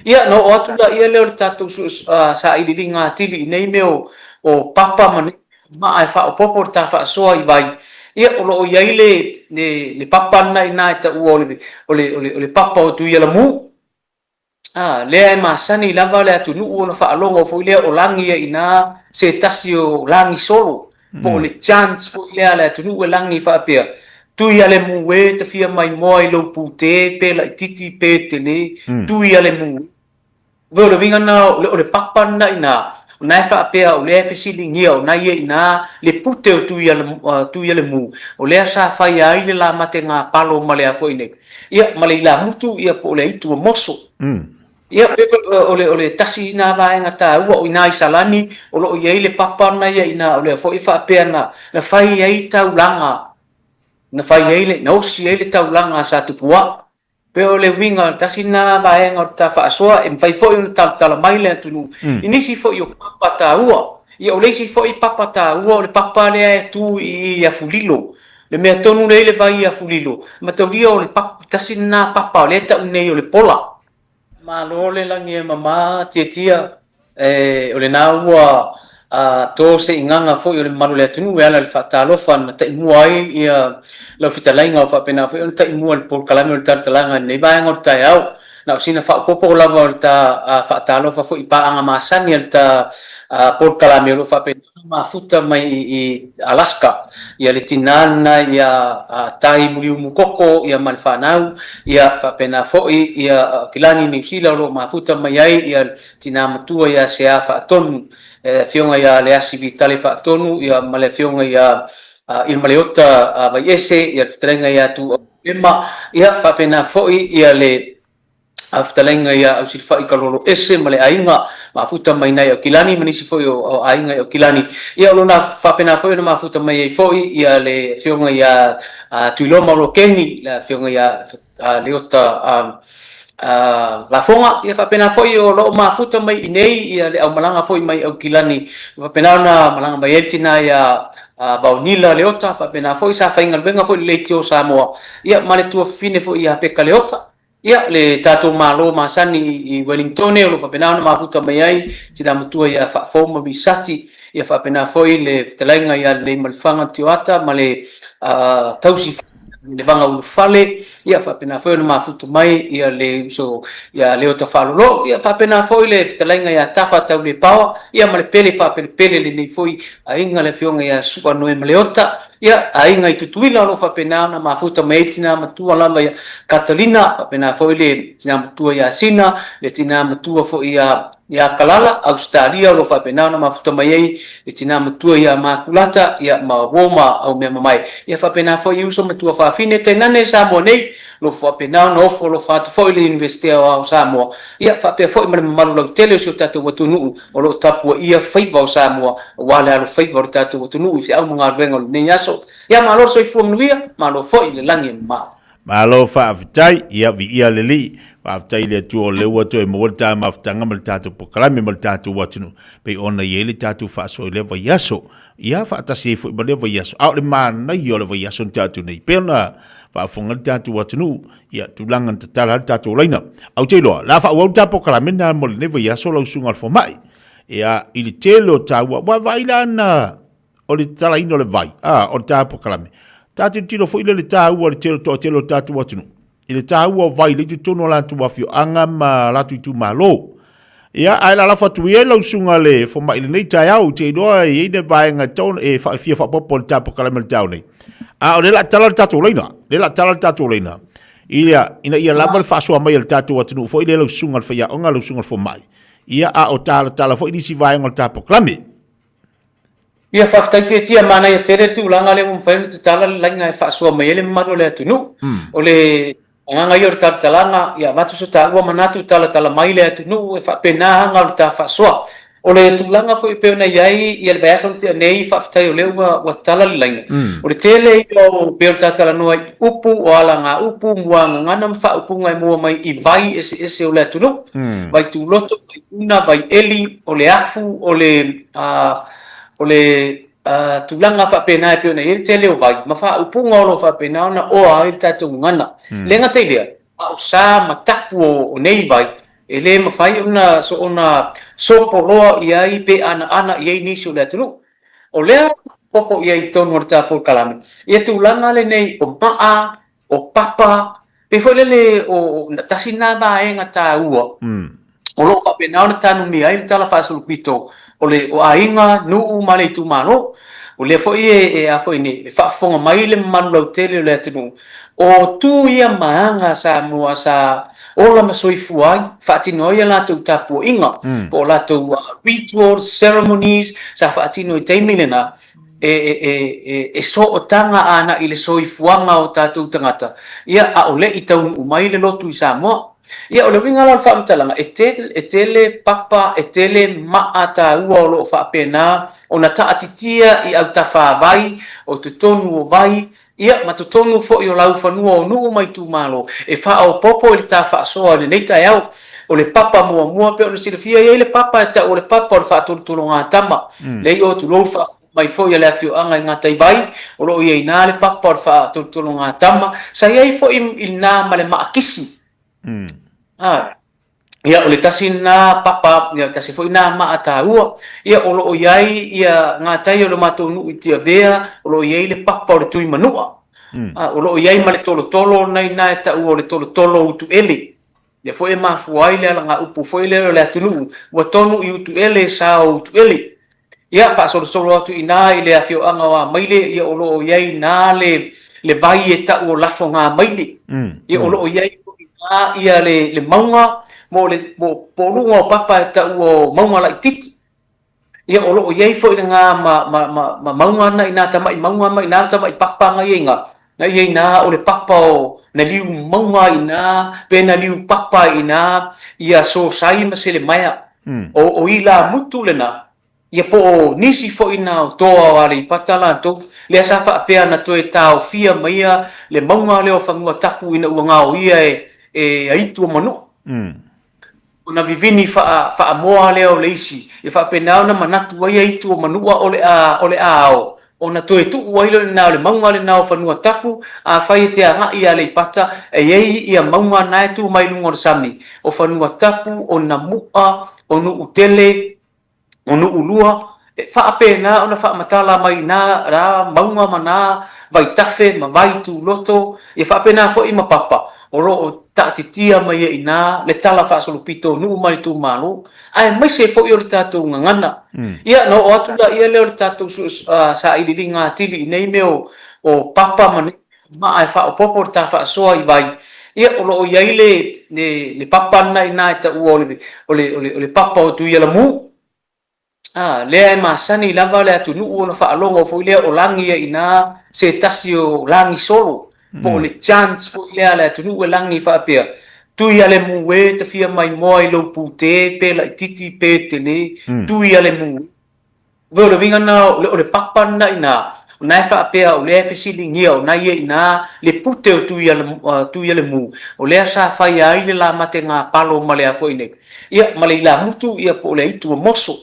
Ia, ona oo atu laia lea o le tatou sailiiliga atili i nei mea o papa ma nei maa e faaopoopo le ta faasoa i vai. Ia, o lo o i ai le papa lena i ina e taua o le papa o Tuialamu. A, lea e masani lava le atunuu ona faalogo foi lea o lagi ai i ina se tasi o lagi solo, po o le chant foi lea a le atunuu e lagi faapea, Tuialemu e, tafia mai moa i lou pute, pe laititi pe tele, Tuialemu e. O le uiga lena o le papa lena i ina, o lena e faapea o lea e fesiligia o lena e i ai i ina le pute o Tuialemu, o lea sa faia ai le lamatega palo ma le a foi nei, ia, ma le ilamutu, ia, po o le aitu o moso. Ia, pei foi o le tasi lena vaega taua, o i ina i Salani o lo o i ai le papa lena ia i ina, o lea foi e faapea na fai ai taulaga, na fai ai le, na osi ai le taulaga a Satupuaa. Pei o le uiga, tasi lena vaega o le ta faasoa, e mafai foi ona talatala mai le atunuu i nisi foi o papa taua. Ia, o le isi foi papa taua o le papa lea e tu i Afulilo, le mea tonu lea i le vai i Afulilo, mataulia o le papa, tasi lena papa o lea e tau nei o le pola. Malo le lagi e mama Tiatia, o lena ua to se igaga foi o le mamalu o le atunuu e ala i le faatalofa na taimua ai ia lau fetalaiga o faapena foi ona taimua i le polokalame o le talatalaga i lenei vaega o le taeao. Na o sina faaopoopo lava o le ta faatalofa foi i paaga masani a le ta polokalame o lo o faapena ona mafuta mai i Alaska, ia le tina lena ia Tai Muliumukoko ia ma le fanau, ia faapena foi ia Aukilani Niu Sila o lo o mafuta mai ai ia le tina matua ia Sea Faatonu, le afioga ia Leasi Vitale Faatonu ia ma le afioga ia Ilmaleota Vaiese, ia le fetalaiga ia Tuuau Lema, ia faapena foi ia le fetalaiga ia Ausilafai Kaloloese ma le aiga mafuta mai nai Aukilani ma nisi foi o aiga i Aukilani. Ia o lona faapena foi ona mafuta mai ai foi ia le afioga ia Tuiloma Rokeni, le afioga ia Leota Lafoga, ia faapena foi o lo o mafuta mai i inei ia le aumalaga foi mai Aukilani, faapena ona malaga mai ai le tina ia Vaonila Leota, faapena foi sa faigaluega foi i le Leitio o Samoa, ia ma le tuafafine foi ia Peka Leota. Ia, le tatou Malo masani i Wellingtone o lo o faapena ona mafuta mai ai tina matua ia Faafou ma Misati, ia faapena foi le fetalaiga ia Leleimalefaga Tioata ma le tausi le Vaga Ulufale, ia faapena foi ona mafuta mai ia le uso ia Leota Faalolo, ia faapena foi le fetalaiga ia Tafa Taulepaoa, ia ma le pele faapelepele lenei foi aiga le afioga ia Su'a Noema Leota. Ia, aiga i Tutuila o lo o faapena ona mafuta mai ai le tina matua lava ia Katalina, faapena foi le tina matua ia Sina, le tina matua foi ia ia Kalala, Ausetalia o lo o faapena ona mafuta mai ai le tina matua ia Makulata, ia ma uo ma Aumeamamae. Ia faapena foi i uso ma tuafafine tainane Samoa nei, o lo o faapena ona ofo alofa atu foi le Iunivesite Aoao o Samoa, ia faapea foi ma le mamalu lautele o si o tatou atunuu o lo o tapuaia faiva o Samoa aua le alofaiva o le tatou atunuu i feau ma galuega o lenei aso. Ia malo le soifua manuia, malo foi le lagi e mama. Malo faafetai, ia viia le Alii. Faafetai i le Atua o lea ua toe maua le ta mafutaga ma le tatou polokalame ma le tatou atunuu, pei ona i ai le tatou faasoa i lea vaiaso. Ia faatasi ai foi ma lea vaiaso. A o le manaia o le vaiaso na tatou nei, pei ona faafofoga le tatou atunuu, ia tulaga na tatala ai le tatou laina. Ae ou te iloa, o le a faaauau le ta polokalame lena mo lenei vaiaso lau susuga i le fomai. Ia, i le tele o taua, ua vaai la na o le tatalaina o le vai, a, o le ta polokalame. Ta tilotilo foi lea i le taua o le tele, toatele o le tatou atunuu, i le taua o vai i totonu o latou afioaga ma latou itumalo. Ia, ae lalafo atu ia i lau susuga le fomai i lenei taeao, ou te iloa e i ai le vaega e tatau e fia faaopoopo i le ta polokalame i le taeao nei. A o lea o le a tala le tatou laina, lea o le a tala le tatou laina, ina ia lava le faasoa mai a le tatou atunuu foi lea lau susuga i le faiaoga, lau susuga i le fomai, ia, a o talatala foi nisi vaega o le ta polokalame. Ia, faafetai Tiatia, manaia tele le tulaga lea ua mafai ona tatala le laina e faasoa mai ai le mamalu o le atunuu. O le agaga ia o le talatalaga, ia avatu so taua manatu talatala mai le atunuu e faapena aga o le ta faasoa. O le tulaga foi e pei ona i ai ia le vaiaso na tea nei, faafetai o lea ua ua tatala le laina. O le tele ia o pei ona ta talanoa i upu, o alagaupu, muagagana ma faaupuga e maua mai i vai eseese o le atunuu, vai tuloto, vai una, vai eli, o le afu, o le o le tulaga faapena e pei ona i ai le tele o vai ma faaupuga o lo o faapena ona oa ai le tatou gagana. E le gata i lea, a o sa ma tapu o nei vai, E le mafai ona soona sopoloa i ai pe anaana i ai nisi o le atunuu. O lea popo i ai i totonu o le ta polokalame, ia tulaga lenei o maa, o papa, pei foi lele o tasi lena vaega taua o lo o faapena ona tanumia ai le Tala Faasolopito o le o aiga, nuu ma le itumalo. O lea foi e, e a foi nei, e faafofoga mai le mamalu lautele o le atunuu, o tu ia ma aga a Samoa sa ola ma soifua ai, faatino ai a latou tapuaiga, po o latou rituals, ceremonies sa faatino i taimi lena, e, e, e, e, e sootaga ana i le soifuaga o tatou tagata, ia, a o le i taunuu mai le lotu i Samoa. Ia, o le uiga la o le faamatalaga, e tele, e tele papa, e tele maa taua o lo o faapena ona taatitia i autafāvai, o totonu o vai, ia, ma totonu foi o laufanua o nuu ma itumalo, e faaopoopo i le ta faasoa i lenei taeao. O le papa muamua, pei ona silafia, e i ai le papa e tau o le papa o le faatolotologatama, lea i o tulou le faafofoga mai foi a le afioaga i Gataivai, o lo o i ai ina le papa o le faatolotologatama, sa i ai foi i lena ma le maakisi. A, ia, o le tasi lena papa, ia, tasi foi lena maa taua. Ia, o lo o i ai ia gatai o le matou nuu i Tiavea, o lo o i ai le papa o le Tuimanua. A, o lo o i ai ma le tolotolo lena i ina e taua o le tolotolo utuele. Lea foi e mafua ai le alagaupu foi lea o le atunuu, ua tonu i Utuele sa o Utuele. Ia, faasolosolo atu i ina i le afioaga o Amaile, ia o lo o i ai i ina le, le vai e tau o Lafogamaile. Ia o lo o i ai foi i ina ia le, le mauga mo le, mo, po o luga o papa e tau o Mauga Laitiiti. Ia, o lo o i ai foi lena ma, ma, ma, ma mauga na i nā tama'i mauga ma i nā tama'i papa na i ai nā, na i ai nā o le papa o na liu mauga i nā, pe na liu papa i nā, ia Sosai ma Selemaia. O, o ilāmutu lena, ia po o nisi foi na o toa o Aleipata latou, lea sa faapea na toe taofia maia le mauga lea o Fanuatapu ina ua gaoia e, e Aitu o Manua. Ona vivini faamoa lea o le isi, e faapena ona manatu ai aitu o Manua o le a o le a ao, ona toe tuu ai lea lena o le mauga lena o Fanuatapu, afai e te agai i Aleipata, e i ai ia mauga na e tu mai i luga o le sami, o Fanuatapu, o Namu'a, o Nu'utele, o Nu'ulua, e faapena ona faamatala mai na na mauga ma na vaitafe ma vai tuloto, ia faapena foi ma papa, o lo o taatitia mai ai i ina le tala faasolopito o nuu ma itumalo, aemaise foi o le tatou gagana. Ia, ona oo atu laia lea o le tatou sailiiliga atili i nei mea o papa ma nei maa e faaopoopo le ta faasoa i vai. Ia, o lo o i ai le, le, le papa lena i ina e taua o le, o le, o le, o le papa o Tuialamu. A, lea e masani lava le atunuu ona faalogo foi lea o lagi ai i ina se tasi o lagi solo, po o le chant foi lea a le atunuu e lagi faapea, Tuialemu e, tafia mai moa i lou pute, pe laitiiti pe tele, Tuialemu e. Pei o le uiga lena o le papa lena i ina, o lena e faapea o lea e fesiligia o lena e i ai i ina le pute o Tuialemu, o lea sa faia ai le lamatega palo ma le a foi nei, ia, ma le ilamutu, ia, po o le aitu o moso.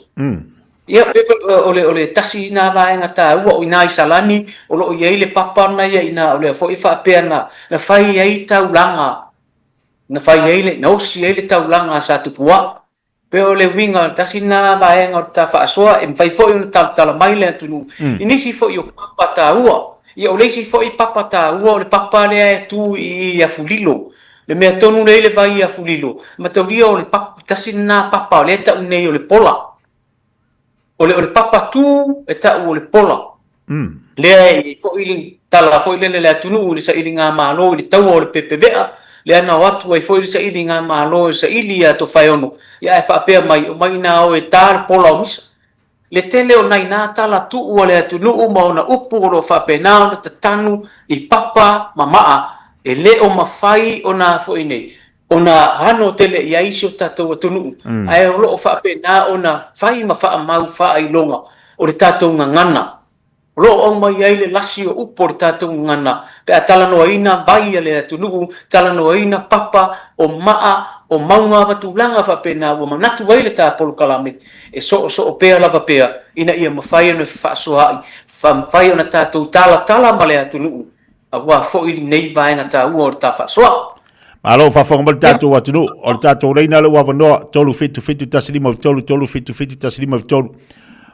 Ia, pei foi o le, o le tasi lena vaega taua, o i ina i Salani, o lo o i ai le papa lena ia i ina, o lea foi e faapea na, na fai ai taulaga, na fai ai le, na osi ai le taulaga a Satupuaa. Pei o le uiga, tasi lena vaega o le ta faasoa, e mafai foi ona talatala mai le atunuu i nisi foi o papa taua. Ia, o le isi foi papa taua o le papa lea e tu i Afulilo, le mea tonu lea i le vai i Afulilo, mataulia o le papa, tasi lena papa o lea e tau nei o le pola. O le, o le papa tu e tau o le pola. Lea e i ai foi le tala foi lele le atunuu i le sailigamalo i le taua o le pepevea, lea na o atu ai foi le sailigamalo e saili ia Tofaeono, ia ae faapea mai, omai ina o e ta le pola o Misa. Le tele o nai na tala tuu a le atunuu ma ona upu o lo o faapena ona tatanu i papa ma maa, e le o mafai ona foi nei, ona ano tele i ai si o tatou atunuu, ae o lo o faapena ona fai ma faamau faailoga o le tatou gagana. O lo o aumai ai le lasi o upu o le tatou gagana pe a talanoaina vai a le atunuu, talanoaina papa, o maa, o mauga ma tulaga faapena ua manatu ai le ta polokalame e soosoo pea lava pea ina ia mafai ona fefaasoaai, mafai ona tatou talatala ma le atunuu aua foi lenei vaega taua o le ta faasoa. Malo faafofoga mai le tatou atunuu, o le tatou laina lea ua avanoa 377 153 377 153.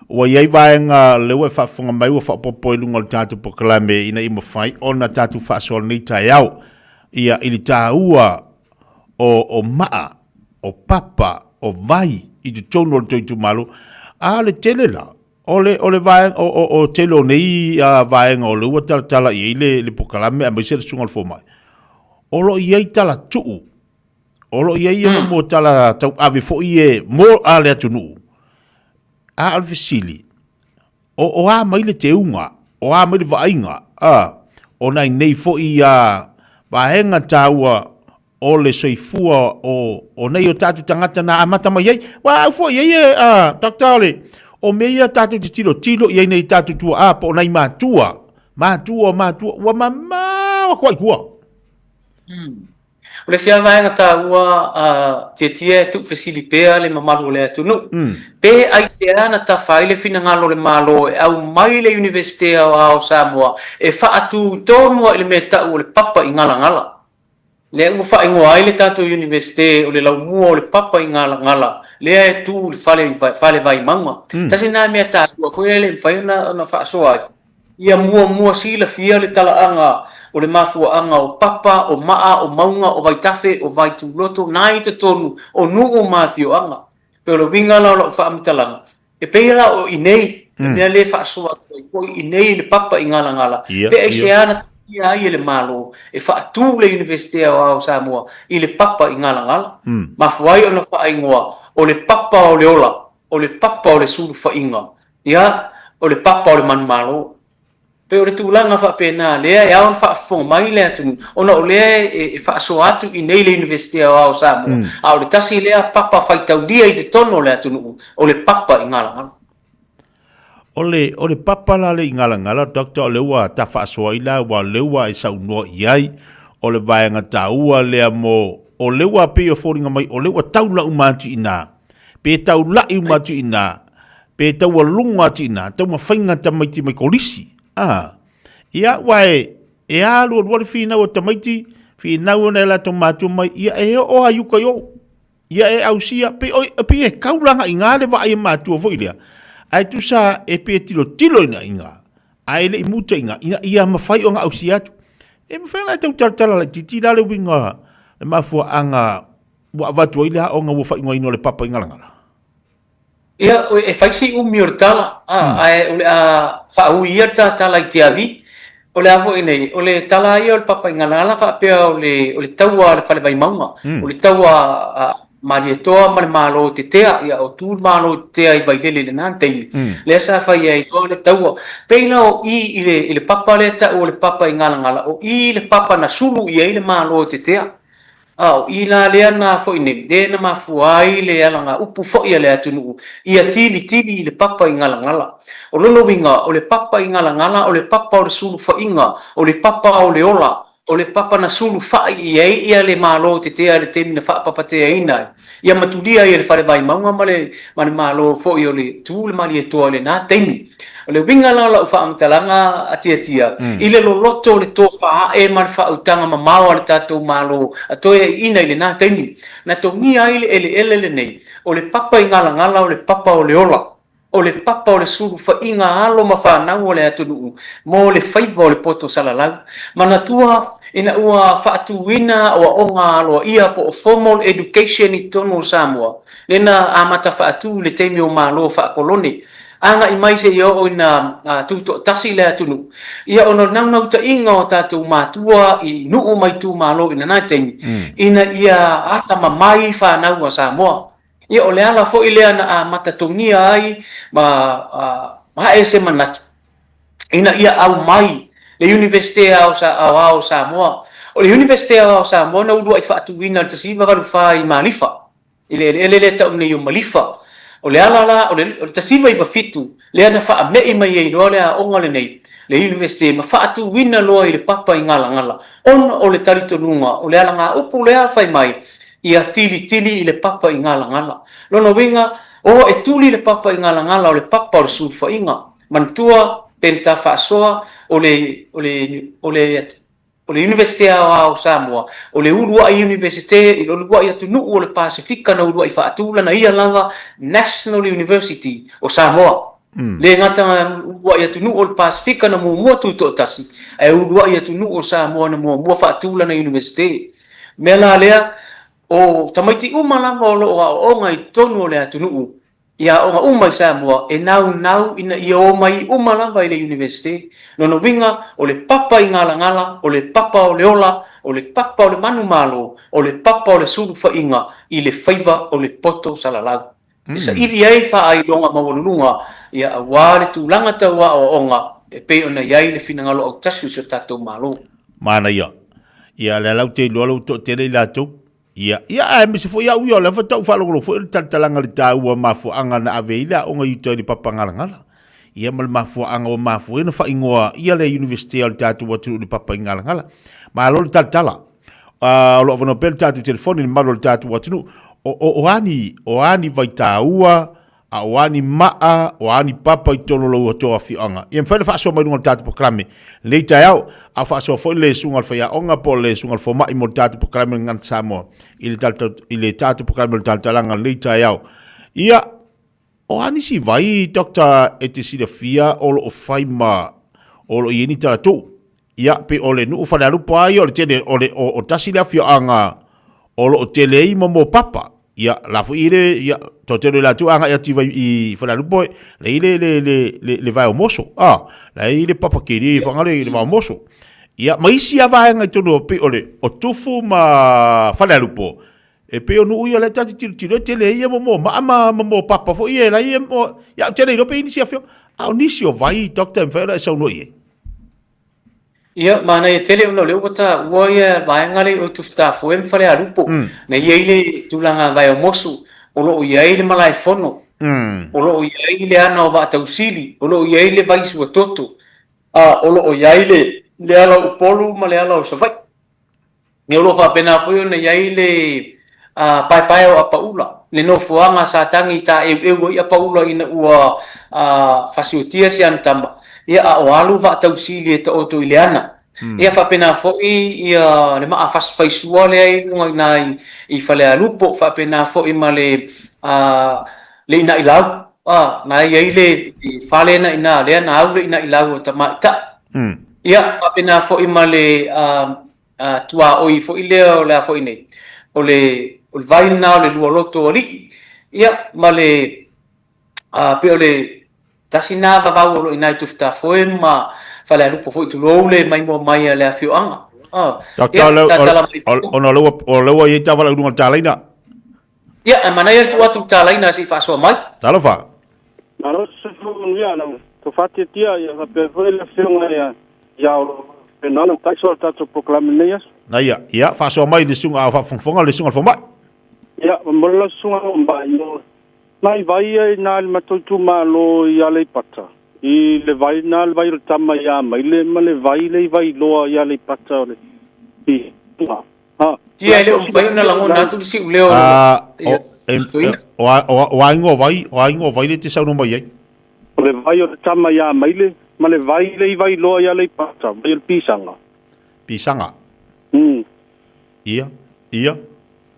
Ua i ai vaega lea ua e faafofoga mai ua faaopoopo i luga o le tatou polokalame ina ia mafai ona tatou faasoa i lenei taeao. Ia, i le taua o, o maa, o papa, o vai i totonu o le tou itumalo. A o le tele la, o le, o le vaega, o, o, o tele o nei uh, vaega o lea ua talatala i ai le, le polokalame aemaise le susuga i le fomai, o lo o i ai tala tuu, o lo o i ai mm. mo tala tauave foi e mo a le atunuu. A o le fesili, O, o a mai le teuga, o a mai le vaaiga, a, o nai nei foi a, vaega taua o le soifua o, o nei o tatou tagata na amata mai ai. Ua au foi ai e, a, Doctor, o le, o mea ia tatou te tilotilo i ai nei tatou tuaa po o nai matua, matua, matua, ua mamao atu ai i tua. O le isi lava vaega taua a Tietie e tuufesili pea le mamalu o le atunuu, pe aisea na tafa ai le finagalo o le Malo e aumai le Iunivesite Aoao o Samoa e faatu tonu ai le mea tau o le papa i Galagala. Lea ua faaigoa ai le tatou Iunivesite o le laumua o le papa i Galagala lea e tu i le fale, fale Vaimauga. Tasi lena mea taua foi lea e le mafai ona faasoa ai. Ia muamua silafia le talaaga o le mafuaaga o papa, o maa, o mauga, o vaitafe, o vaituloto na i totonu o nuu ma afioaga. Pei o le uiga la o lau faamatalaga, e pei la o inei, le mea lea e faasoa atu ai foi inei i le papa i Galagala, pe aisea na tofia ai e le Malo e faatu le Iunivesite Aoao o Samoa i le papa i Galagala. Mafua ai ona faaigoa o le papa o le ola, o le papa o le sulufaiga, Ia, o le papa o le manumalo. Pei o le tulaga faapena lea e ao ona faafofoga mai le atunuu, ona o lea e faasoa atu i inei le Iunivesite Aoao o Samoa, a o le tasi lea papa faitaulia i totonu o le atunuu, o le papa i Galagala. O le, o le papa la le i Galagala, Doctor, o lea ua ta faasoa ai la, aua o lea ua e saunoa i ai, o le vaega taua lea mo, o lea ua pei e foliga mai, o lea ua taula uma atu i ina, pe taula'i uma atu i ina, pe taualuga atu i ina, taumafaiga tamaiti mai kolisi. A, ia, aua e, e alualua le finau a tamaiti, finau ona e latou matua mai, ia e oo lava i uka i o. Ia e ausia, pei, oi, pei e kau la agai i ina le vaai a matua foi lea, ae tusa e pei e tilotilo ina i ina, ae le i muta i ina, ina ia mafai ona ausia atu. E mafai ona e tau talatala laitiiti la le uiga, le mafuaaga ua avatu ai le aoga ua faaigoaina o le papa i Galagala? Ia, e fai si umi o le tala, ae o le a faaui ia le ta tala i Tiavi. O le a foi nei, o le tala lava ia o le papa i Galagala faapea o le, o le taua a le Fale Vaimauga, o le taua a Malietoa ma le Malo tetea, ia o tu le Malo tetea i Vailele i lena taimi, lea sa fai ai loa le taua. Pei la o i i le, i le papa lea e tau o le papa i Galagala, o i le papa na sulu i ai le Malo tetea. A o i la lea na foi nei, lea na mafua ai le alagaupu foi a le atunuu ia tilitili i le papa i Galagala. O lona uiga, o le papa i Galagala, o le papa o le sulufaiga, o le papa o le ola, o le papa na sulufai i ai ia le Malo tetea i le taimi na faapapateaina ai ia matulia ai e le Fale Vaimauga ma le ma le Malo foi o le Tu le Malietoa i lena taimi. O le uiga la o lau faamatalaga a Tiatia, i le loloto o le tofa ae ma le faautaga mamao a le tatou Malo a toeaiina i lena taimi, na togia ai le eleele lenei, o le papa i Galagala o le papa o le ola, o le papa o le sulufaiga alo ma fanau o le atunuu mo le faiva o le poto salalau. Manatua, ina ua faatuina aoaoga aloaia po o formal education i totonu o Samoa, lea na amata faatu i le taimi o Malo faakolone, agai mai seia oo ina tutoatasi le atunuu, ia ona o le naunautaiga o tatou matua i nuu ma itumalo i lena taimi, ina ia atamamai fanau a Samoa. Ia o le ala foi lea na amata togia ai ma ae se manatu ina ia aumai le Iunivesite Aoao o Samoa. O le Iunivesite Aoao o Samoa na uluai faatuina i le 1984 i Malifa, i le eleele lea e tau nei o Malifa. O le ala la, o le 1997 lea na faame'i mai ai loa le aoga lenei, le Iunivesite, ma faatuina loa i le papa i Galagala, ona o le talitonuga o le alagaupu lea fai mai, ia tilitili i le papa i Galagala. Lona uiga, o e tuli le papa i Galagala o le papa o le sulufaiga. Manatua, pe na ta faasoa, o le, o le, o le, O le Iunivesite Aoao o Samoa, o le uluai Iunivesite i le uluai atunuu o le Pasefika na uluai faatu lana ia lava National University o Samoa. Le gata na uluai atunuu o le Pasefika na muamua tutoatasi, ae uluai atunuu o Samoa na muamua faatu lana Iunivesite. O le mea la lea, o tamaiti uma lava o lo o aooga i totonu o le atunuu, i aoga uma i Samoa e naunau ina ia omai uma lava i le Iunivesite. Lona uiga, o le papa i Galagala, o le papa o le ola, o le papa o le manumalo, o le papa o le sulufaiga i le faiva o le poto salalau. E saili ai faailoga maualuluga ia aua le tulaga tau aoaoga e pei ona i ai le finagalo autasi o si o tatou Malo. Manaia. Ia, o lea la ou te iloa lou toatele i latou. Ia, ia aemaise foi au ia, o lea faatoa ou faalogologo foi o le talatalaga i le taua mafuaaga na ave ai le aoga i uta i le papa galagala. Ia ma le mafuaaga ua mafua ai ona faaigoa ia le Iunivesite o le tatou atunuu i le papa i galagala. Malo le talatala. Uh, o lo o avanoa pea le tatou telefoni i le mamalu o le tatou atunuu. O, o, o a ni, o a ni vaitaua, a o a ni maa, o a ni papa i totonu o lou tou afioaga. Ia mafai ona faasoa mai luga o le tatou polokalame lenei taeao, a o faasoa foi le susuga i le faiaoga po o le susuga i le fomai mo le tatou polokalame o le Gagana Samoa i le, i le tatou polokalame o le Talatalaga lenei taeao. Ia, o a nisi vai, Doctor, e te silafia o lo o fai ma, o lo o i ai ni talatuu? Ia, pei o le nuu Falealupo lava ia o le tele, o le, o, o tasi le afioaga o lo o tele ai mo papa. Ia, la foi i le, ia, toatele o i latou agai atu i, vai, i Falealupo, la i le, le, le, le, le vae o moso. Ah, la i le papa keli i whangare i le vae o moso. Ia, ma isi a vaenga i tonu o pei o le, o Tufu ma Falealupo, e pei o nuu ia lea ta te tilotilo e tele ai ia mo maa ma, ma mo papa foi ia, la ia mo, ia, ou te le iloa pe i ai nisi afioaga. A o nisi o vai, doctor, e mafai ona e saunoa i ai. Ia, manaia tele ona o lea ua taua ia vaega lea i Otufutafoe ma Falealupo. Na i ai le tulaga Vaeomosu, o lo o i ai le malaefono, o lo o i ai le ana o Vaatausili, o lo o i ai le vai suatoto, a o lo o i ai le le ala o Upolu ma le ala o Savaii. Ia o lo o faapena foi ona i ai le paepae o Apaula, le nofoaga sa tagi tāeueu ai Apaula ina ua fasiotia si ana tama, ia a o alu Vaatausili e taoto i le ana. Ia faapena foi ia le maa faisua lea i luga i ina i Falealupo, faapena foi ma le le inailau, na i ai le fale na i ina lea na au le inailau o tamaitai. Ia faapena foi ma le tuaoi foi lea o le a foi nei, o le, o le vai lena o le lualoto o alii, ia, ma le, pei o le tasi lena vavau o lo o i ina i Tufutafoe ma Falealupo foi, tulou le maimoa mai a le afioaga. Ia, tatala mai. Ona o lea ua i ai taavale i luga o le talaina. Ia, ae manaia le tuu atu i le talaina se i faasoa mai. Talofa. Malo le soifua manuia lau tofa tiatia ia faapea foi le afioga ia ia o lo o faapena ona taisoa le tatou polokalame i lenei aso. Na ia, ia, faasoa mai le susuga a o faafogafoga le susuga i le fomai. Ia, momoli lau susuga fomai, o nai vai ia i ina i le matou itumalo i Aleipata, i le vai lena le vai o le tama ia Maile ma le vai le i Vailoa i Aleipata o le Pisinga. Tia e le o mafai ona lagona atu le siuleo o o a ingoa vai, o a ingoa vai le te saunoa mai ai? O le vai o le tama ia Maile, ma le vai le i Vailoa i Aleipata, vai o le Pisaga. Pisaga. Ia, ia.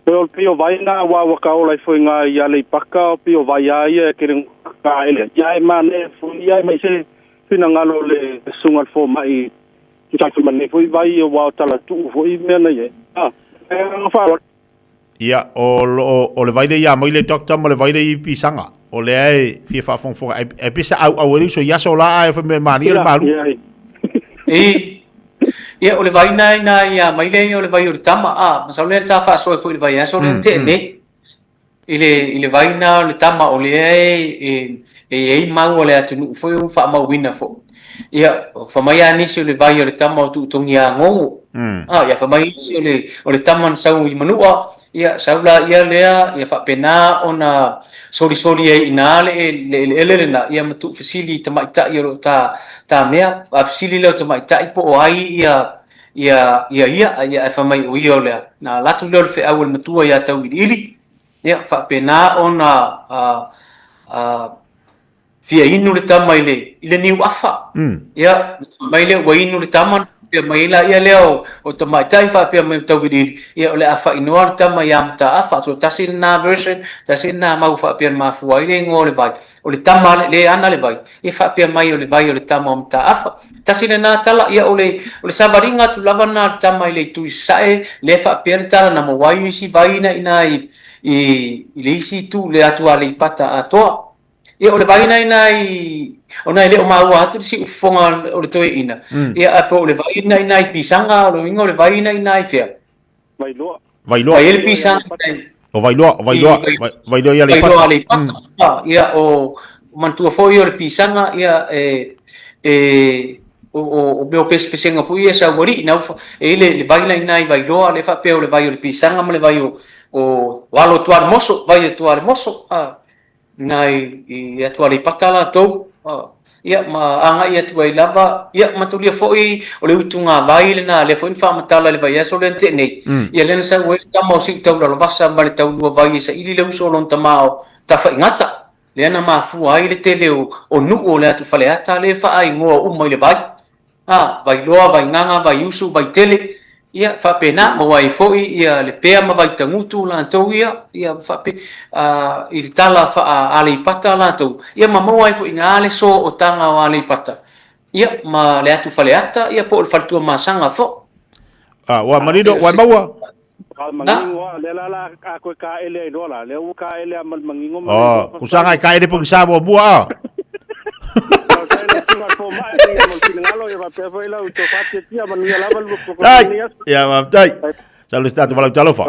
Pei o pei o vai na aua ua ka ola ifo i ngā i Aleipaka, o pei o vai a ia e kere ka ele. Ia e manaia foi ia e mai se finagalo o le susuga i le fomai Tusa ai foi ma lenei foi vai aua o talatuu foi mea na i ai. Ah, e agaga faaaloalo. Ia, o lo o le vai lea ia Maile Doctor ma le vai lea i Pisaga. O lea e fia faafogafoga ai, ai pei sa auau ai le uso i aso la ae fai mai manaia le malu. Ia, ia. Ia, o le vai na ina ia Maile ia o le vai o le tama, a, masalo lea na ta faasoa ai foi i le vaiaso lea na tea nei. I le, i le vai na o le tama o lea e, e, e i ai mau a le atunuu foi ua faamauina foi. Ia, fai mai lava nisi o le vai o le tama o Tuutogiagogo. Ah, ia fai mai nisi o le, o le tama na sau i Manua, ia sau laia lea, ia faapena ona solisoli ai i ina le, le eleele lena, ia ma tuufesili i tamaitai o lo o ta, ta mea. A fesili lea o tamaitai po o ai ia, ia ia ia, ia ae fai mai o ia o le a. Na alu atu lea o le feau a le matua ia Tauiliili, ia faapena ona fia inu le tama i le, i le niu afa. Ia, fai mai lea ua inu le tama. Faapea mai ai laia lea o tamaitai ma faapea mai o Tauiliili, ia o le a faaigoa le tama ia Mataafa. So tasi lena version, tasi lena mau faapea na mafua ai le igoa o le vai, o le tama lea e ana le vai, ia faapea mai o le vai o le tama o Mataafa. Tasi lena tala, ia o le, o le savaliga atu lava lena a le tama i le itu i sasae, lea faapea le tala na maua ai isi vai na i ina i, i, i le isi itu, le atu Aleipata atoa. Ia o le vai na ina i, ona e le o maua atu le siufofoga o le toeaina, ia ae po o le vai na ina i Pisaga, o le uiga o le vai na ina i fea? Vailoa. Vailoa. Ai le Pisaga i O Vailoa, o Vailoa, Vailoa i Aleipata. Vailoa Aleipata. Ia o manatua foi o le Pisaga, ia e, e, o mea o pesepesega foi ia sa ualii na e i le, le vai la ina i Vailoa, le faapea o le vai o le Pisaga ma le vai o, o alo o Tualemoso, vai o Tualemoso. Ina i atu Aleipata latou, ia ma agai atu ai lava, ia matulia foi o le utugāvai lena, lea foi na faamatala i le vaiaso lea na tea nei, ia lea na sau ai le tama o Siutaulalovasa ma le taulua vai e saili le uso o lona tama o Tafaigata, lea na mafua ai le tele o nuu o le atu Faleata lea e faaigoa uma i le vai. A, Vailoa, Vaigaga, Vaiusu, Vaitele, ia faapena, maua ai foi ia Lepea ma Vaitagutu latou ia, ia faapea, a, i le tala faa-Aleipata latou, ia ma maua ai foi i ina le sootaga o Aleipata, ia, ma le atu Faleata, ia po o le Faletuamasaga foi. A, ua manino, ua maua. A mangingo a, lea la la a koe kaele ai loa la, lea ua kaele a ma le mangingo ma Oh, kusaga e kaele po sa mo mua a. Tai, ia faafetai. Sau le tatou valaau talofa.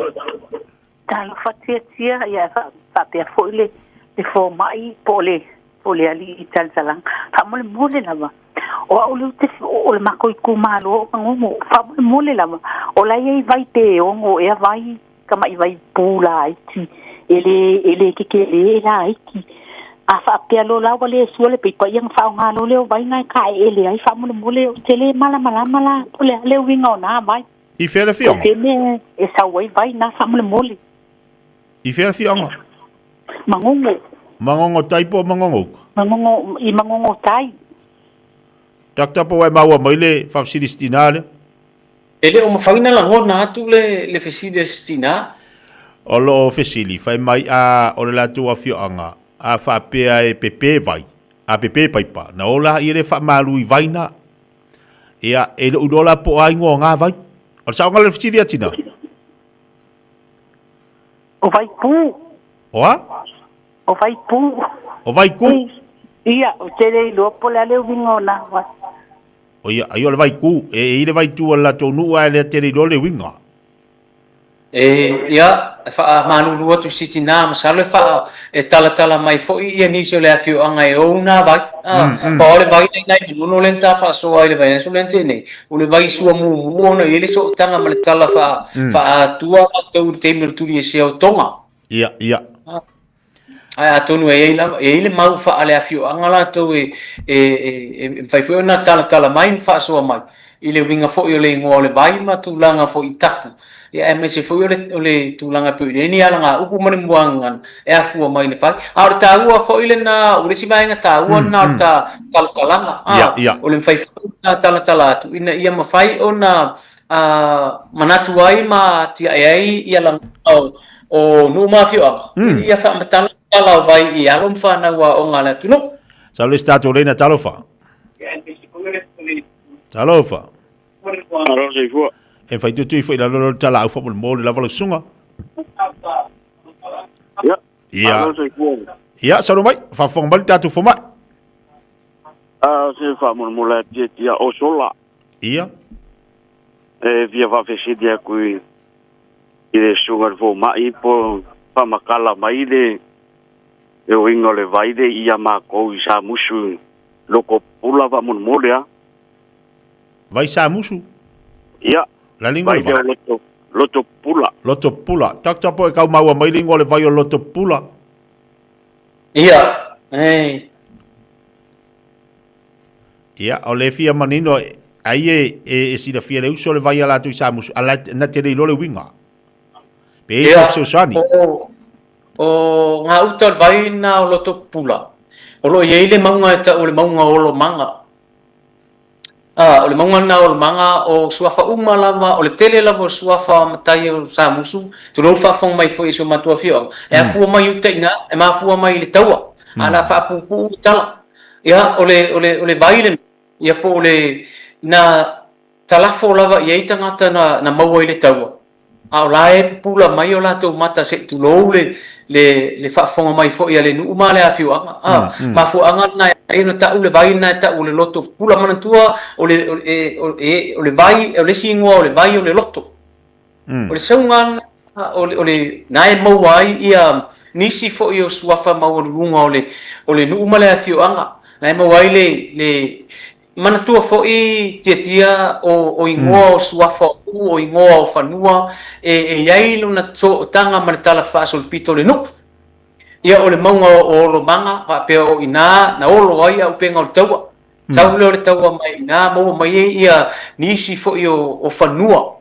Talofa tiatia, ia faapea foi le le fomai po o le po o le alii talatalaga. Faamolemole lava. O au lea ou te, o le makou itumalo o Magogo, faamolemole lava, o la e i ai vai pe ono ea vai, tamai vai pu laiti, e le, e le tetele e laiti. A faapea loa la ua le sua le paipa, ia ona faaaoga loa lea o vai na e taeele ai, faamolemole, ou te le malamalama la, po o le a le uiga o na vai. I fea le afioaga? O fea mea e sau ai vai na, faamolemole. I fea le afioaga? Magogo. Magogo tai po o Magogo uka? Magogo, i Magogo tai. Doctor po ua e maua mai le faafesili si tina lea? E le o mafai ona lagona atu le, le fesili a si tina. O lo o fesili, fai mai a o le latou afioaga, a faapea e pepe vai, a pepe paipa, na ola ia le faamalu i vai na. Ia, e le o iloa la po o a ingoa o na vai. O le saoga le fesili a tina? O Vaipū. O a? O Vaipū. O Vaikū? Ia, ou te le iloa po o le a le uiga o nā vai. O ia, ai o le Vaikū, e i le vaitū a le latou nuu ae le te le iloa le uiga. E, ia, e faamalulu atu i si tinā, masalo e faa, e talatala mai foi ia nisi o le afioaga e ou nā vai. A, pau o le vai nei nai Manono lea na ta faasoa ai le vaiaso lea na tea nei, o le vai sua muamua ona i ai le sootaga ma le tala faa, faaatua latou i le taimi o le tuliesea o Tonga. Ia, ia. Ae atonu e i ai lava, e i ai le mau faale-afioaga latou e, e, e, e mafai foi ona talatala mai ma faasoa mai i le uiga foi o le igoa o le vai ma tulaga foi i tapu, ia aemaise foi o le, o le tulaga e pei ona i ai ni alagaupu ma le muagagana e afua mai i le vai. A o le taua foi lena, o le isi vaega taua lena o le ta talatalaga, Ia, ia. o le mafai foi ona talatala atu ina ia mafai ona manatu ai ma atiae ai ia lagona o nuu ma afioaga ina ia faamatala tala o vai i alo ma fanau aoga a le atunuu. Sau le isi tatou leina, talofa. Talofa. Alo soifua. E fai tutui foi i lalo le talaau faamolemole lava lau susuga. Ia. Ia. Alo soifua. Ia, saunoa mai, faafofoga mai le tatou fomai. Ah, se faamolemole atu ia o sola. Ia. E fia faafesili atu i i le susuga i le fomai po faamatala mai le le uiga o le vai le ia makou i Samusu loko pula faamolemole a. Vai Samusu? Ia. La le ingoa o le vai? Vai lea o loto loto pula. Loto pula. Doctor po e kau maua mai le ingoa o le vai o loto pula. Ia. E. Ia, o le fia manino, ai e, e, e silafia le uso le vai a latou i Samusu, a la, na te le iloa le uiga. Pe i Ia, se fesoasoani. o, o ngā uta o le vai na o Loto Pula, o lo o i ai le mauga e tau o le mauga o Olomaga. A, o le mauga lena o Olomaga, o suafa uma lava, o le tele lava o suafa matai o Samusu, tulou le faafofoga mai foi a si o matou afioaga, e afua mai i uta i ina, e mafua mai i le taua, a o le a faapuupuu le tala. Ia, o le, o le, o le vai lena, ia po o le, na talafo lava i ai tagata na, na maua i le taua, a o la e pupula mai o latou mata se i tulou le, le, le faafofoga mai foi a le nuu ma le afioaga. A, mafuaaga lena e ala ai ona tau le vai lena e tau o le loto pupula. Manatua, o le, o le, o le, o le vai, o le isi igoa o le vai o le loto. O le sauga lena, o le, o le, na e maua ai ia nisi foi o suafa maualuluga o le, o le nuu ma le afioaga. Na e maua ai le, le, Manatua foi Tiatia o igoa o suafa o nuu, o igoa o fanua, e i ai lona sootaga ma le tala faasolopito o le nuu. Ia o le mauga o Olomaga, faapea o i ina na olo ai auupega o le taua. Sau lea o le taua mai i ina, maua mai ai ia nisi foi o fanua.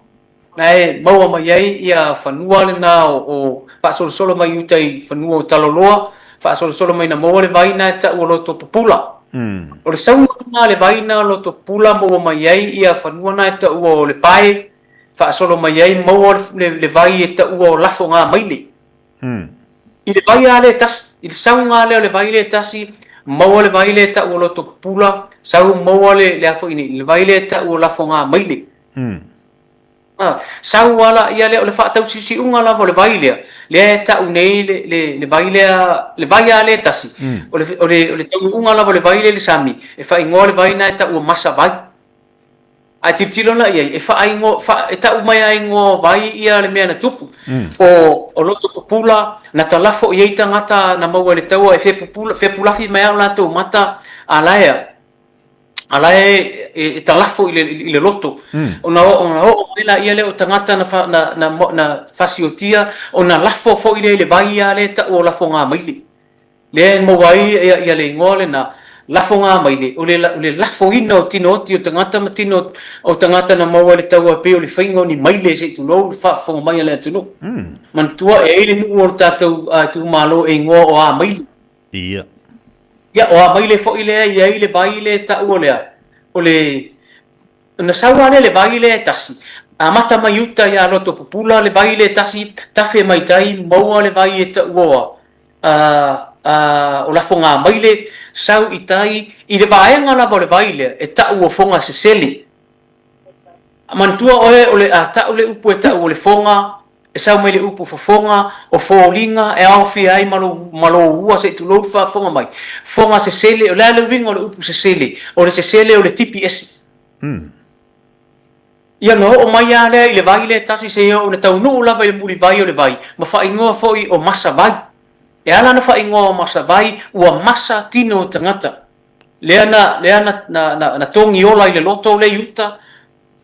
Na e maua mai ai ia fanua lena o faasolosolo mai uta i fanua o Taloloa, faasolosolo mai na maua le vai na e tau o Loto Pupula. O le sauga lena le vai na o Loto Pupula maua mai ai ia fanua na e taua o Lepae, faasolo mai ai maua le vai e taua o Lafogamaile. I le vai lava lea e tasi, i le sauga lava lea o le vai lea e tasi, maua le vai lea e tau o Loto Pupula, sau maua le a foi nei, le vai lea e tau o Lafogamaile. A, sau ala ia lea, o le faatausiusiuga lava o le vai lea, lea e tau nei le, le, le vai lea, le vai lava lea e tasi, o le, o le, o le taunuuga lava o le vai lea i le sami, e faaigoa le vai lena e tau o Masavai. Ae tilotilo la i ai, e faaigoa, fa, e tau mai lava igoa o vai ia le mea na tupu. O, o Loto Pupula, na talafo i ai tagata na maua i le taua e fepupula, fepulafi mai lava o latou mata a laea, a la e, e, e talafo i le, i le loto. Ona, ona oo mai laia lea o tagata na, fa, na, na, na fasiotia, ona lafo foi lea i le vai lava lea e tau o Lafogamaile. Lea e maua ai ia, ia le igoa lena, Lafogamaile, o le, o le lafoina o tino oti o tagata ma tino o tagata na maua i le taua e pei o le faiga o ni maile se i tulou le faafofoga mai a le atunuu. Manatua e i ai le nuu o le tatou itumalo e igoa o Amaile. Ia. Ia, o Amaile foi lea e i ai le vai lea e taua lea, o le, ona sau lava lea le vai lea e tasi, amata mai uta ia Lotopupula le vai lea e tasi, tafe mai tai, maua le vai e taua a, a, o Lafogamaile, sau i tai, i le vaega lava o le vai lea e tau o Fogasesele. Manatua oe o le a tau le upu e tau o le foga, e sau mai le upu fofoga, o foliga e aofia ai ma lou, ma lou ua se i tulou le faafofoga mai. Foga sesele, o le a le uiga o le upu sesele? O le sesele o le tipi ese. Ia na oo mai lava lea i le vai lea e tasi seia oo ina taunuu lava i le mulivai o le vai, ma faaigoa foi o Masavai. E ala ona faaigoa o Masavai, ua masa tino o tagata. Lea na, lea na, na, na, na togi ola i le loto lea i uta,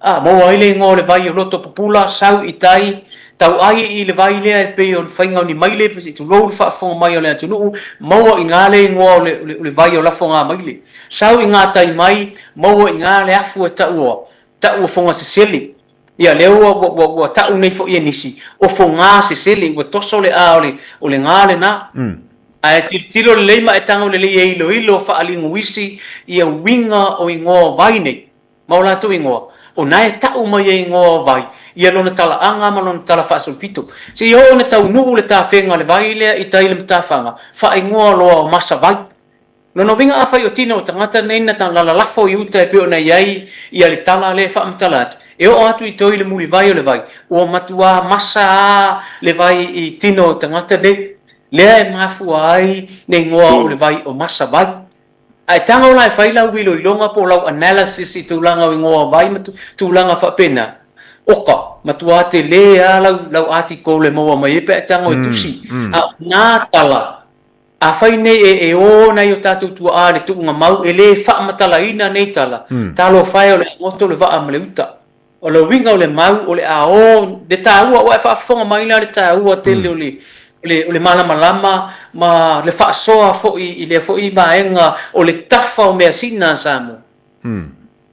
a, maua ai le igoa o le vai o Loto Pupula, sau i tai, tauai i le vai lea e pei o le faiga o ni maile, se i tulou le faafofoga mai o le atunuu, maua i ina le igoa o le, o le, o le vai o Lafogamaile. Sau i gatai mai, maua i ina le afu e taua, tau o Fogasesele. Ia, lea ua, ua, ua, ua tau nei foi e nisi, o Fogasesele, ua toso le a o le, o le ga lena. Ae tilotilo lelei ma e tago lelei e iloilo faalinguisi ia uiga o igoa o vai nei, ma o latou igoa, o na e tau mai e igoa o vai ia lona talaaga ma lona tala faasolopito. Seia oo ina taunuu le tafega o le vai lea i tai i le matafaga, faaigoa loa o Masavai. Lona uiga afai o tino o tagata nei na lalafo i uta e pei ona i ai ia le tala lea e faamatala atu, e oo atu i toi le mulivai o le vai, ua matuā masa a le vai i tino o tagata nei, lea e mafua ai le igoa o le vai o Masavai. Ae tago la e fai lau iloiloga po o lau analysis i tulaga o igoa o vai ma tulaga faapena, oka, matuā telē a lau, lau article e maua mai ai pe a e tago e tusi. A o nā tala Afai nei e e ō nai o tātou tuaā le tuʻuga mau, e lē faamatalaina nei tala, talofa e o le a goto le vaa ma le uta. O le uiga o le mau, o le a ō le tāua, ua e faafofoga mai la le tāua tele o le, o le, o le malamalama ma le faasoa foi i lea foi vaega o le tafa o measina a Samoa.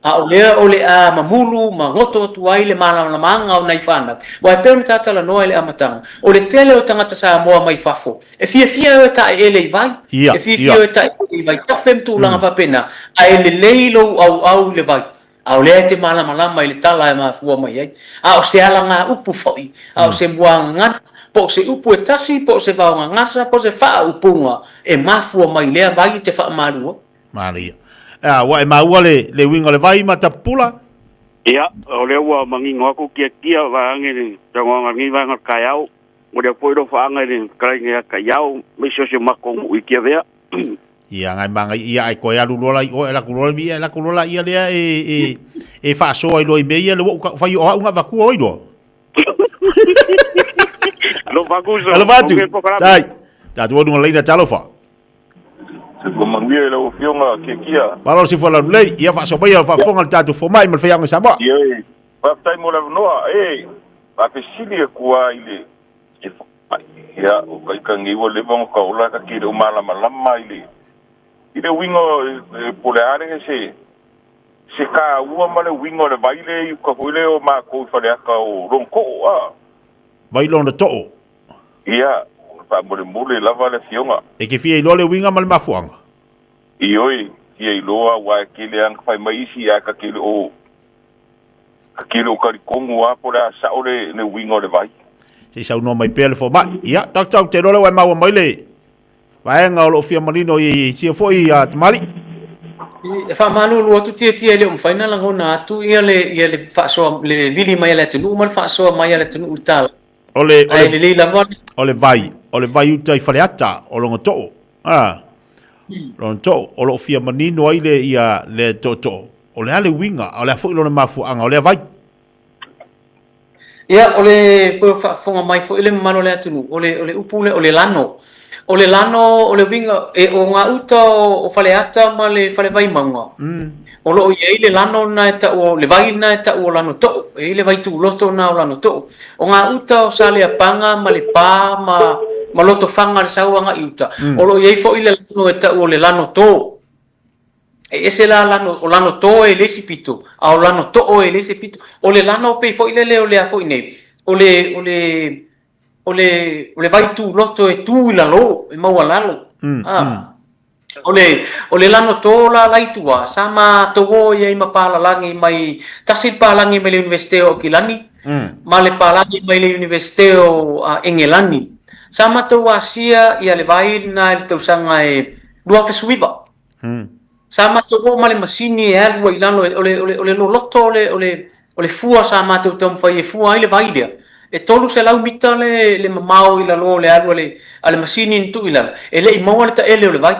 A o lea o le a mamulu ma goto atu ai le malamalamaga o nai fanau, aua e pei ona ta talanoa i le amataga, o le tele o tagata Samoa mai fafo, e fiafia e o e taeele i vai, e fiafia e o e taeele i vaitafe ma tulaga faapena, ae lelei lou auau i le vai. A o lea e te malamalama i le tala e mafua mai ai. A o se alagaupu foi, a o se muagagana, po o se upu e tasi, po o se vaogagasa, po o se faaupuga e mafua mai lea vai e te faamalu ai. Manaia. A, ua e maua le, le uiga o le vai ma Tapupula? Ia, o lea ua manino atu Tiatia vaeane le saunoaga i lenei vaega o le taeao. Momoli atu foi alofaaga i le fetalaiga ia Taiao, aemaise o si o matou nuu i Tiavea. Ia ngai mangai ia ai koe alu loa la i oe ala ku loa mi ala ku loa la ia lea e e e faasoa i loa i mea ia le ua ou fai o au nga vatua oi loa. Alofa atu uso. Alofa atu. Tai. Tatou alu nga laina talofa. Soifua manuia i lau Afioga Kiekia. Malo le soifua laulelei. Ia faasoa mai ia faafofoga le tatou fomai ma le faiaoga i Samoa. Ioe. Faafetai mo le avanoa. E faafesili atu lava i le i le fomai, ia, o ka ika nei ua leva ona taola ta te le o malamalama i le i le uiga po o le a le se se taua ma le uiga o le vai lea i uta foi lea o matou i Faleata o Lona Too a. Vai Lona Too. Ia, faamolemole lava le afioga. E te fia iloa le uiga ma le mafuaaga. Ioe, fia iloa aua e tele lava ona fai mai isi ae ta te le o Ta te le o talitonu lava po o le a sao le le uiga o le vai. Se i saunoa mai pea le fomai. Ia, Doctor, ou te iloa lea ua e maua mai le vaega o lo o fia manino i sia foi a tamalii. E faamalulu atu Tiatia e le o mafai ona lagona atu ia le ia le faasoa le vili mai a le atunuu ma le faasoa mai a le atunuu i le tala. O le, o Ae le, lelei lava le o le vai, o le vai uta i Faleata, o lona too. Ah, lona too, o lo o fia manino ai le, ia, le tootoo. O le a le uiga, a o le a foi lona mafuaaga o lea vai? Ia, o le pei o faafofoga mai foi le mamalu o le atunuu, o le, o le upu lea, o le lano. O le lano, o le uiga, e, o gauta o, o Faleata ma le Fale Vaimauga, o lo o i ai le lano lena e tau o, le vai lena e tau o Lanotoo, e i ai le vai tuloto lena o Lanotoo. O gauta o Saleapaga ma Lepa ma, ma Lotofaga le sau agai i uta, o lo o i ai foi le lano e tau o le Lanotō. E ese la lano, o lano tō e le isi pito, a o lano too e le isi pito. O le lano pei foi lele o le a foi nei, o le, o le, o le, o le vai tūloto e tū i lalo, e maualalo. Ah. O le, o le lano tō la la i tua, sa matou o i ai ma pālalagi mai, tasi le pālagi mai le Universite o Aukilani, ma le pālagi mai le Universite o Engelani. Sa matou asia ia le vai lena i le tausaga e 2019. Sa matou oo ma le masini e alu ai i lalo, o le, o le, o le loloto o le, o le, o le fua sa matou taumafai e fua ai le vai lea. E 300 mita le, le mamao i lalo o le alu a le, a le masini na tuu i lalo, e le i maua le taele o le vai.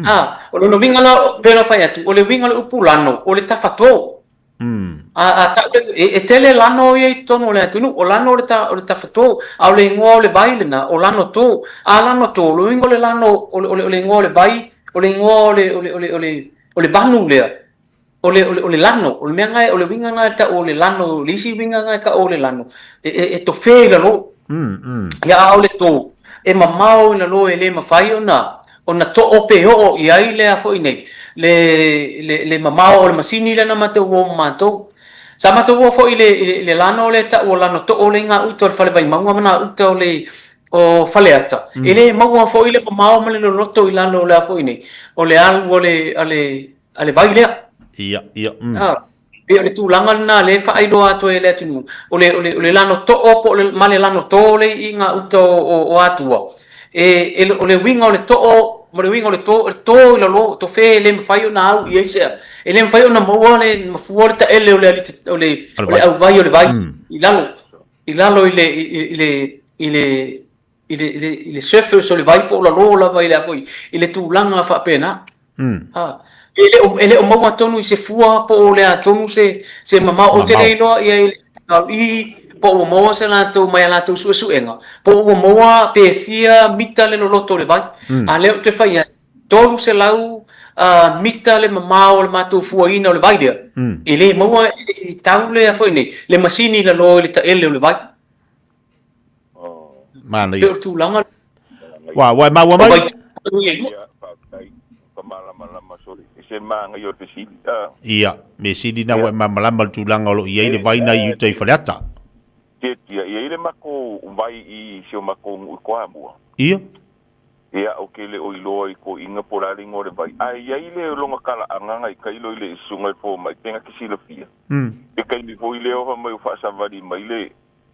A, o lona uiga la, pei ona fai atu, o le uiga o le upu lano, o le tafatō. A, a tau le, e, e tele lano ia i totonu o le atunuu, o lano o le, ta, o le tafatō, a o le igoa o le vai lena, o lano tō. A lano tō, o le uiga o le lano, o le, o le, o le igoa o le vai, o le igoa o le, o le, o le, o le, o le vanu lea, o le, o le, o le lano, o le mea lena, o le uiga lena e tau o le lano, o le isi uiga lena e tau o le lano, e, e, e tofē i lalo. Ia, a o le tō, e mamao i lalo e le mafai ona, ona too pe oo i ai le a foi nei, le, le, le mamao o le masini lea na matou o ma matou. Sa matou o foi i le, i le lano lea e tau o lano too lea i gauta o le fale Vaimauga ma gauta o le, o Faleata. E le maua foi le mamao ma le loloto i lalo o le a foi nei, o le alu a le, a le, a le vai lea. Ia, ia, Ah. Pei o le tulaga lena lea e faailoa atu ai e le atunuu, o le, o le, o le lano too po o le, ma le lano tō lea i gauta o, o, o Atua. E, e, o le uiga o le too ma le uiga o le tō, e tō i lalo, tofe e le mafai ona au i ai se, e le mafai ona maua le mafua o le taele o le alii, o le, o le auvai o le vai i lalo, i lalo i le, i le, i le, i le, i le, i le surface o le vai po o lalo lava i le a foi, i le tulaga faapena. Ha. E le o, e le o maua tonu i se fua po o le a tonu se, se mamao. Ou te le iloa ia i le i po ua maua se latou mai a latou suesuega, po ua maua pe fia mita le loloto o le vai. A lea ou te fai atu, 300 mita le mamao o le matou fuaina o le vai lea. E le maua e tau le a foi nei, le masini i lalo i le taele o le vai. Manaia. Pei o le tulaga. Ua, ua e maua mai? Ia, faafetai. Ua malamalama sole. E se manaia o le fesili. Ah. Ia, me sili na ua e malamalama le tulaga o lo o i ai le vai na i uta i Faleata. Tia, tia, i ai le matou vai i si o matou nuu i Toamua. Ia. Ia, ou te le o iloa i toeaiina po o le a le igoa o le vai, ae i ai le lona talaaga na i tailo i le susuga i le fomai pe na te silafia. Le taimi foi lea fai mai ua faasavali mai le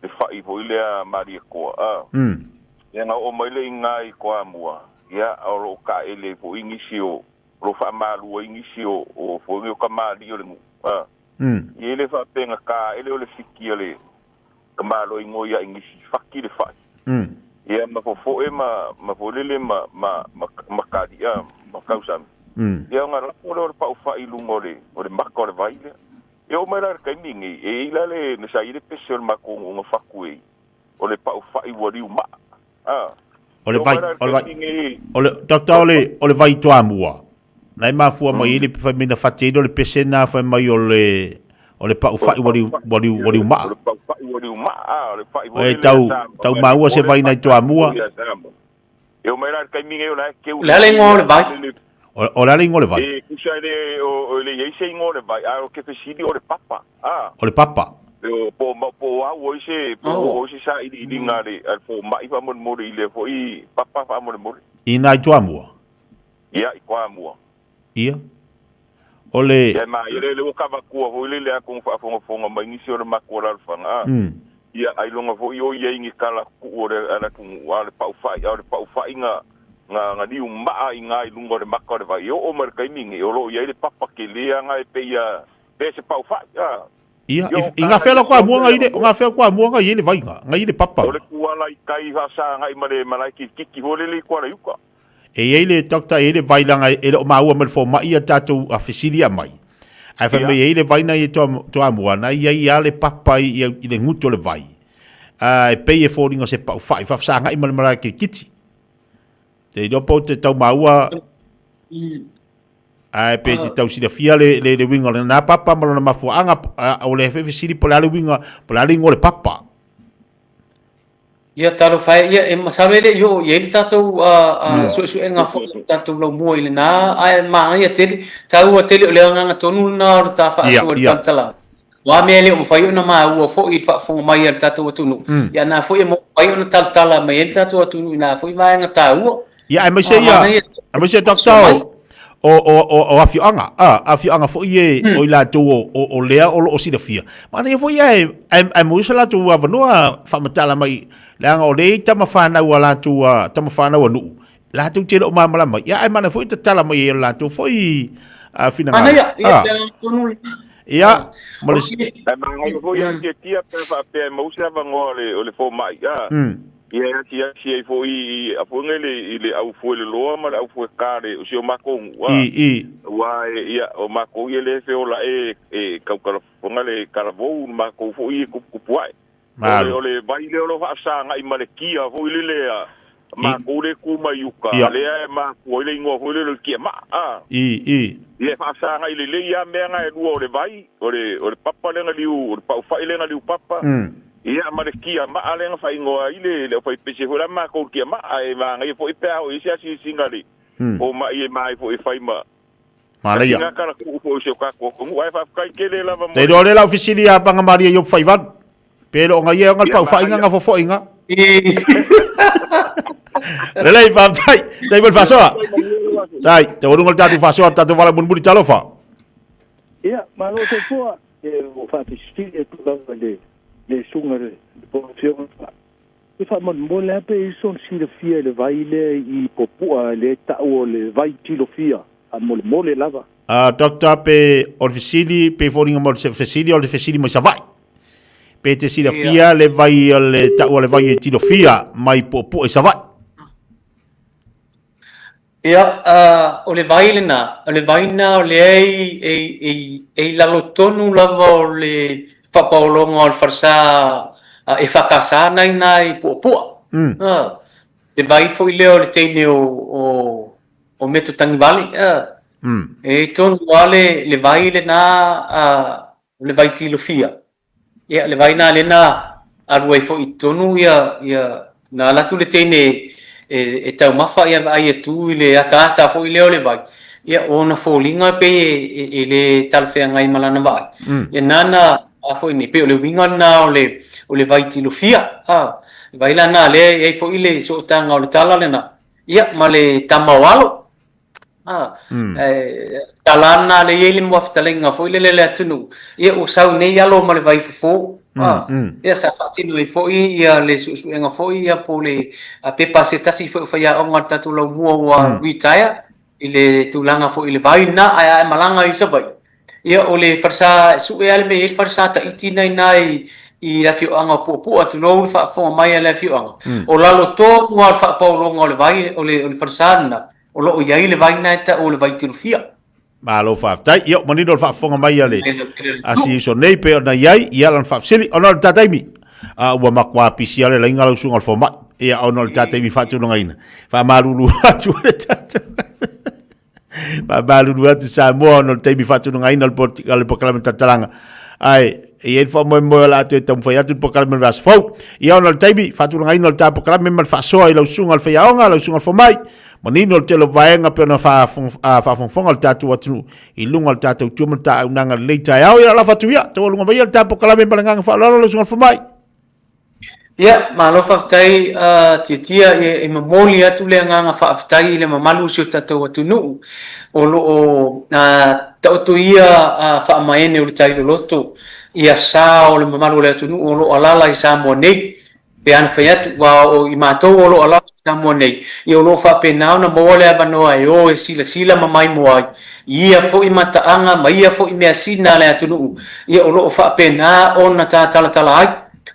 le fai foi lea a Malietoa, a. Ia na oo mai lea i ina i Toamua, ia, o lo o taele ai foi nisi o, o lo o faamalu ai nisi o, o foi nei o tamalii o le nuu, a. E le faapea na taele o le fiki a le tamaloa ia nisi faki le fai. Ia ma fofoe ma ma foi lele ma ma ma ma kali'a ma kausami. Ia ona lafo lea o le paufai i luga o le maka o le vai lea. E oo mai la i le taimi lenei, e i ai la le na sa i ai le pese o le matou nuu na fatu ai, o le paufai ua liu maa. A. O le vai, o le vai, o le, doctor, o le, o le vai Toamua, na e mafua mai ai le fai mai na fati ai le pese na fai mai o le, o le paufai ua liu, ua liu, ua liu maa. O le paufai ua liu maa, a, o le fai foi E tau, tau maua se vai nai Toamua. E oo mai la i le taimi nei o la e keu Le a le igoa o le vai? O le a le igoa o le vai? E tusa e le, o, e le i ai se igoa o le vai, a o ke fesili o le papa, a. O le papa. Po po o au ai se, po o ai se sailiiliga a le fomai faamolemole i lea foi papa faamolemole. I nai Toamua? Ia, i Toamua. Ia. O le. Ia, ma ia lea ua kavatua foi lele atonu faafogafoga mai nisi o le matou alaalafaga, a. Ia, ailoga foi o i ai ni tala tuu o le atunuu, a o le paufai, a o le paufai na, na, na liu maa i ina i luga o le maka o le vai. E oo mai i le taimi lenei, o lo o i ai le papa tele lava e pei a, pei se paufai, a. Ia, i ngā whea la koa mua ngai le, ngā whea koa mua ngai le vai nga, ngai le papa. O le kuala i tai faasagai ma le malae kilikiki foi lele i Kuala i uka. E i ai le doctor, e i ai le vai leaga e le o maua mai le fomai ia tatou a fesili a mai. Ae fai mai e i ai le vai na i Toamua, na i ai lava le papa i le gutu o le vai. E pei e foliga o se paufai, faafesagai ma le malae kirikiti. Te iloa po o te tau maua ae pe te tau silafia le, le, le uiga o lena papa ma lona mafuaaga, o le fesili po o le a le uiga, po o le a le igoa o le papa. Ia, talofa e, ia, e masalo e le i oo i ai le tatou suesuega foi o le tatou laumua i lena, ae manaia tele, taua tele, o le agaga tonu lena o le ta faasoa i le talatalaga. O a mea e le o mafai ona maua foi i le faafofoga mai a le tatou atunuu, ia na foi e mafai ona talatala mai ai le tatou atunuu i na foi vaega taua. Ia, aemaise ia, aemaise Doctor, o afioaga, afioaga foi e, o i latou o lea o lo o silafia. Manaia foi ae, ae maua se latou avanoa faamatala mai, leaga o lea e i tama fanau a latou, tama fanau a nuu, latou te le o malamalama, ia ae manaia foi tatala mai e latou foi finagalo. Manaia, ia, le agaga tonu lena. Ia, ma le... Ae manaia foi a tiatia pe a faapea e maua se avanoa o le fomai, Ia e asiasi ai foi i a foi nei le i le au fueloloa ma le au fuekale o si o makou nuu a. I, i. Aua e ia o makou ia lea e feola e e taukalafoga le kalavou le makou foi e kupukupu ae. O le o le vai lea o lo o faasagai ma le kia foi lele a makou lea e tu mai uka lea e makua ai le igoa foi lele o le kia maa a. I, i. Ia e faasagai lelei a mea na e lua o le vai o le o le papa lea na liu o le paufai lea na liu papa. Ia, ma le kia maa lea na faaigoa ai le le aufaipese foi la makou le kia maa, e manaia foi pe a oo i ai se asiasiga a le fomai e ma ai foi e fai ma Manaia. Tasi tala tuu foi o si o tatou atunuu, ae faafetai tele lava mo Te iloa lea lau fesili ia Panga Maria i Faivalu. Pe le o ngai e ona le paufaiga nga fofoiga. Lelei, faafetai. Tai mo le faasoa. Tai, te waluga le tatou faasoa, le tatou vala mulimuli talofa. Ia, malo soifua. E o faafesili atu lava i le le susuga i le Afioga e faamolemole lava pe i ai sona silafia i le vai lea i Puapua lea e tau o le vai tilofia faamolemole lava. Doctor pe o le fesili pe foliga mai o le fesili o le fesili mai Savaii. Pe te silafia le vai o le tau o le vai e tilofia mai Puapua i Savaii. Ia, o le vai lena, o le vai lena o lea e i lalo tonu lava o le faapaologa o le falesa EFKS na i ina i Puapua. Le vai foi lea o le teine o Meto Tagivale. E i tonu lava le vai lena o le vai tilofia. Ia, le vai lena lea na alu ai foi i totonu ia, ia, na alu atu le teine e, e taumafa ia vaai atu i le ataata foi lea o le vai, ia, o ona foliga pei e, e, e le talafeagai ma lana vaai. Ia, na na, a foi nei, pei o le uiga lena o le, o le vai tilofia, a, le vai la lena lea e i ai foi le sootaga o le tala lena. Ia, ma le tama o alo. A, e, tala ana le i ai le muafetalaiga foi lele a le atunuu, ia ua sau nei alo ma le vai fofo. A, ia sa faatino ai foi ia le suesuega foi ia po o le pepa a se tasi foi o faiaoga o le tatou laumua ua retire i le tulaga foi i le vai lena, ae a e malaga i Savaii, Ia, o le falesa, e sue lava le mea e i ai le falesa Tahiti na i ina i le afioaga o Puapua, tulou le faafofoga mai a le afioaga. O lalo tonu lava o le faapaologa o le vai, o le falesa lena, o lo o i ai le vai lena e tau o le Vaitilofia. Malo faafetai. Ia, ua manino le faafofoga mai a le a si uso nei pei ona i ai ia lana faafesili. Ona o le ta taimi, a ua matua pisi lava le laina lau susuga i le fomai. Ia, ona o le ta taimi faatulagaina, faamalulu atu ai le tatou. Faamalulu atu Samoa ona o le taimi faatulagaina o le polokalame talantalaga. Ae e i ai le faamoemoe o le a toe taumafai atu le polokalame o le vaiaso fou. Ia ona o le taimi faatulagaina o le ta polokalame ma le faasoa i lau susuga i le faiaoga, lau susuga i le fomai, manino le tele o vaega pei ona faafogafoga le tatou atunuu i luga o le tatou tua ma le ta auaunaga i lenei taeao. Ia lafo atu ia, taualuga maia le ta polokalame ma le agaga faaaloalo lau susuga i le fomai. Ia, malo faafetai Tiatia, e momoli atu le agaga faafetai i le mamalu o si o tatou atunuu o lo o taoto ia faamaene o le tai loloto ia sa o le mamalu o le atunuu o lo o alaala i Samoa nei. Pe a na fai atu, aua o i matou o lo o alaala i Samoa nei, ia o lo o faapena ona maua le avanoa e o e silasila ma maimoa ai i ia foi mataaga ma ia foi measina a le atunuu, ia o lo o faapena ona tatalatala ai.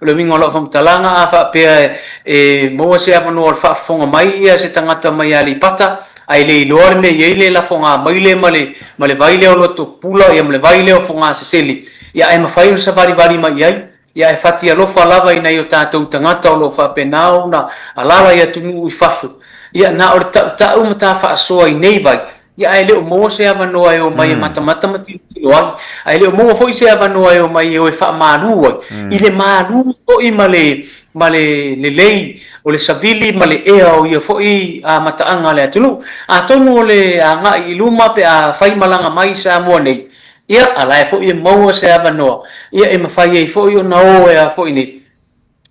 O le uiga o lau faamatalaga, a faapea e maua se avanoa o le faafofoga mai ia se tagata mai Aleipata, ae le iloa le mea e i ai le lafoga maile ma le ma le vai lea o Lotopula ia ma le vai lea o Fogasesele, ia ae mafai ona savalivali mai i ai, ia ae fati alofa lava i nai o tatou tagata o lo o faapena ona alaala i atunuu i fafo, ia na o le tautau ma ta faasoa i nei vai, Ia, ae le o maua se avanoa e omai e matamata ma tilotilo ai, ae le o maua foi se avanoa e omai e o e faamalu ai, i le malu foi ma le, ma le lelei o le savili ma le ea o ia foi mataaga a le atunuu. Atonu o le agai i luma pe a fai malaga mai i Samoa nei, ia, a la e foi e maua se avanoa, ia, e mafai ai foi ona o e a foi nei,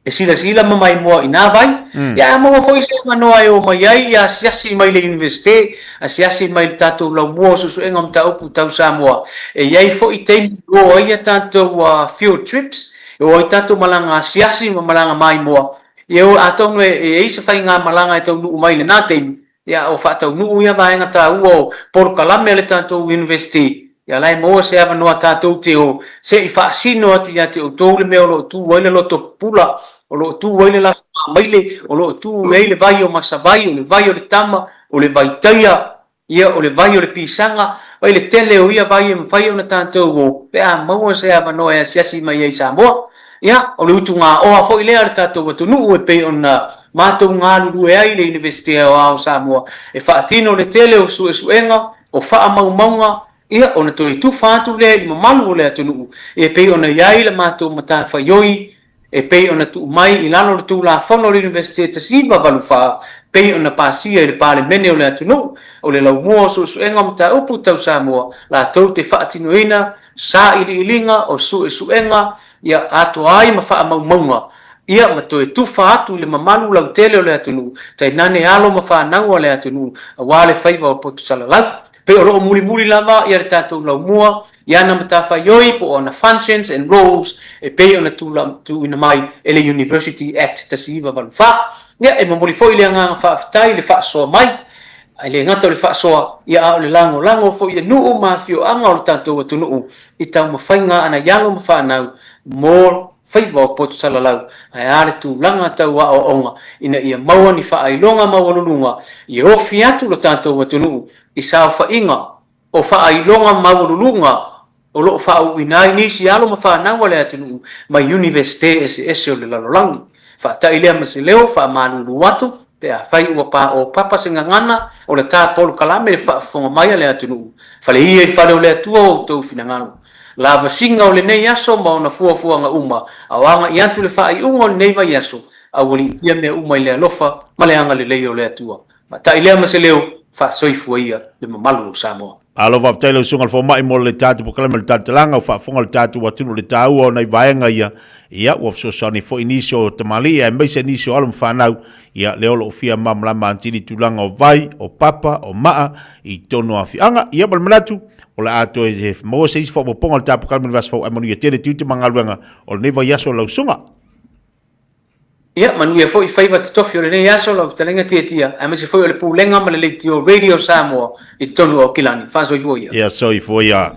e silasila ma maimoa i nā vai, ia a maua foi se avanoa e o mai ai, ia asiasi mai le Iunivesite, asiasi mai le tatou laumua o suesuega o mataupu tau Samoa. E i ai foi taimi e o ai a tatou field trips, e o ai tatou malaga asiasi ma malaga maimoa, ia atonu e i ai se faigamalaga e taunuu mai i lena taimi, Ia, o faataunuu ia vaega taua o polokalame a le tatou University, ia la e maua se avanoa tatou te o se i faasino atu ia te outou le mea o lo o tu ai le loto pupula, o lo o tu ai le lafoga maile, o lo o tu ai le vai o Masavai, o le vai o le tama, o le vai taia, ia, o le vai o le pisaga, vai le tele o ia vai e mafai ona tatou o pe a maua se avanoa e asiasi mai ai i Samoa. Ia, o le utugaoa foi lea a le tatou atunuu e pei ona matou galulue ai i le Iunivesite Aoao o Samoa e faatino le tele o suesuega, o faamaumauga, ia, ona toe tufa atu lea i le mamalu o le atunuu e pei ona i ai le matou matafaioi e pei ona tuu mai i lalo o le Tulafono o le Iunivesite 1984 pei ona pasia i le Palemene o le atunuu, o le laumua o suesuega o mataupu tau Samoa latou te faatinoina sailiiliga o suesuega ia atoa ai ma faamaumauga ia ma toe tufa atu i le mamalu lautele o le atunuu, tainane alo ma fanau a le atunuu aua le faiva o poto salalau. Pei o lo o mulimuli lava ia le tatou laumua i ana matafaioi po o ana functions and roles e pei ona tuuina mai e le University Act 1984. Ia, e momoli foi le agaga faafetai i le faasoa mai E le gata o le faasoa, ia a o le lagolago foi e nuu ma afioaga o le tatou atunuu i taumafaiga a nai alo ma fanau mo faiva o poto salalau, ae a le tulaga tau aoaoga ina ia maua ni faailoga maualuluga e ofi atu lo tatou atunuu i saofaiga o faailoga maualuluga o lo o faauuina ai nisi alo ma fanau a le atunuu mai Iunivesite eseese o le lalolagi. Faata'i lea ma se leo faamalulu atu pe afai ua paopapa se gagana o le ta polokalame i le faafofoga mai a le atunuu. Fale ia i le fale o le Atua o outou finagalo. Lavasiga o lenei aso ma ona fuafuaga uma, a o aga'i atu le faaiuga o lenei vaiaso, aualiitia mea uma i le alofa ma le agalelei o le Atua. Faata'i lea ma se leo, faasoifua ia le mamalu o Samoa. Malo faafetai lau Susuga i le Fomai mo le tatou polokalame o le Talatalaga, ua faafofoga le tatou atunuu i le taua o nai vaega ia, ia ua fesoasoani foi nisi o tamalii aemaise nisi o alo ma fanau, ia lea o lo o fia malamalama atili i tulaga o vai, o papa, o maa i totonu o afioaga. Ia ma le manatu, o le a toe maua se isi faaopoopoga o le tatou polokalame i le vaiaso fou ae manuia tele tiute ma galuega o lenei vaiaso lau Susuga. Ia, manuia foi faiva totofi o lenei aso lau fetalaiga Tiatia, aemaise foi o le Pulega ma le Leitio Radio Samoa i totonu o Aukilani. Faasoifua ia. Ia soifua ia.